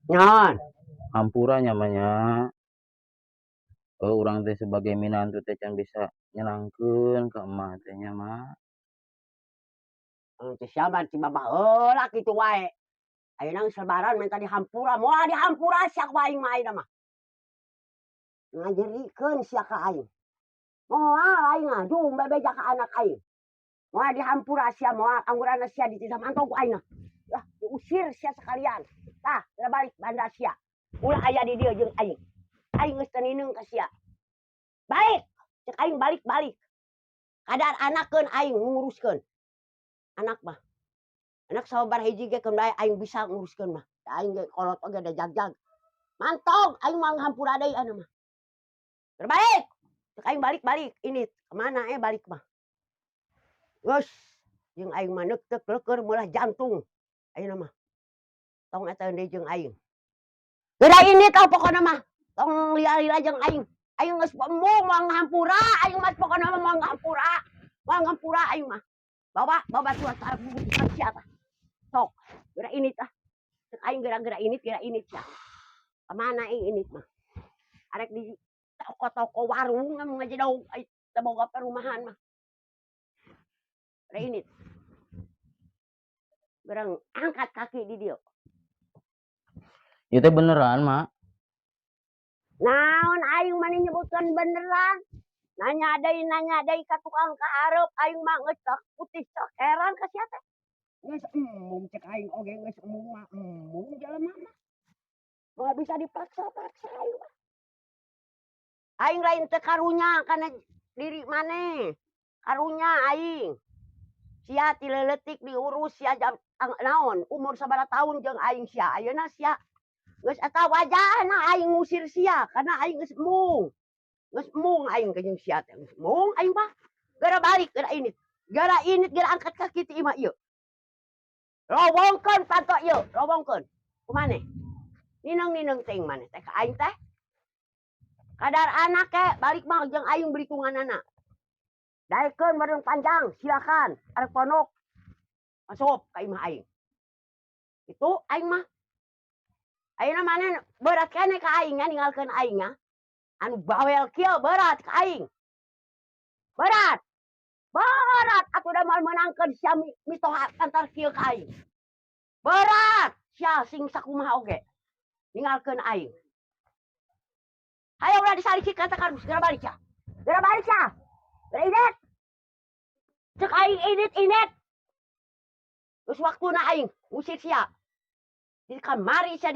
Naon? Hampura nya, Ma, nya. Oh, urang teh sebagai minantu teh can bisa nyenangkeun ka emak teh nya, Ma. Teh sia mah ti baheula kitu wae. Ayeuna geus lebaran minta dihampura, moal dihampura sia ku aing mah ayeuna mah. Ngajerikeun sia ka aing. Moal aing mah jung bebeja ka anak aing. Moal dihampura sia, moal anggurana sia dititah mantog ku aing mah. Lah, diusir sia sekalian. Tah, geura balik banda sia. Ulah aya di dieu jeung aing. Aing geus teu nineung ka sia. Balik, cek aing balik balik. Kadar anakeun aing nguruskeun. Anak mah. Anak sababaraha hiji ge keun bae aing bisa nguruskeun mah. Da aing ge kolot oge da jagjag. Mantog aing moal ngahampura deui ayeuna mah. Geura balik. Cek aing balik balik ini kemana eh balik mah. Geus jeung aing mah neuk leukeur meulah jantung ayeuna mah. Tong eta deui jeung aing. Geura ini tah pokona mah. Tong lila-lila jeung aing. Aing geus embung moal ngahampura, aing mah pokona mah moal ngahampura. Moal ngahampura aing mah. Bawa bawa surat bukan sia tah. Sok, geura ini tah. Cek aing geura-geura ini geura ini sia. Kamana ini mah? Arek di toko-toko warung ngajedog ai teu boga perumahan mah. Geura ini. Geura angkat kaki di dieu. Ieu teh beneran, Ma? Naon aing mah nyebutkeun beneran. Nanya deui ka tukang ka hareup, aing mah geus putih heran ka sia teh. Geus embung cek aing oge, geus embung mah embung jelema mah. Moal bisa dipaksa-paksa aing mah. Aing lain teu karunya kana diri maneh. Karunya aing. Sia ti leuletik diurus sia jam naon umur sabaraha tahun jeung aing sia. Ayeuna sia geus eta wajahna aing ngusir sia karena aing geus embung. Geus embung aing ka jeung sia teh. Geus embung aing mah. Geura balik, geura init. Geura init, geura angkat kaki ti imah ieu. Lowongkeun panto ieu, lowongkeun. Ku maneh? Nineung-nineung teuing maneh teh ka aing teh. Kadar anak ke balik mah jeung aing belitunganana. Daekeun badan panjang, silakan. Arek pondok. Masuk ka imah aing. Itu aing mah. Ayeuna maneh berat keneh ka aing nya ninggalkeun aing nya. Anu bawel kieu berat ka aing. Berat. Berat atuh da moal meunangkeun sia mitoha antar kieu ka aing. Berat sia sing sakumaha oge. Ninggalkeun aing. Hayo ulah disalisik kata kardus, geura balik sia. Geura balik sia. Geura indit. Cek aing indit indit. Geus waktuna aing ngusir sia. Di kamari sia.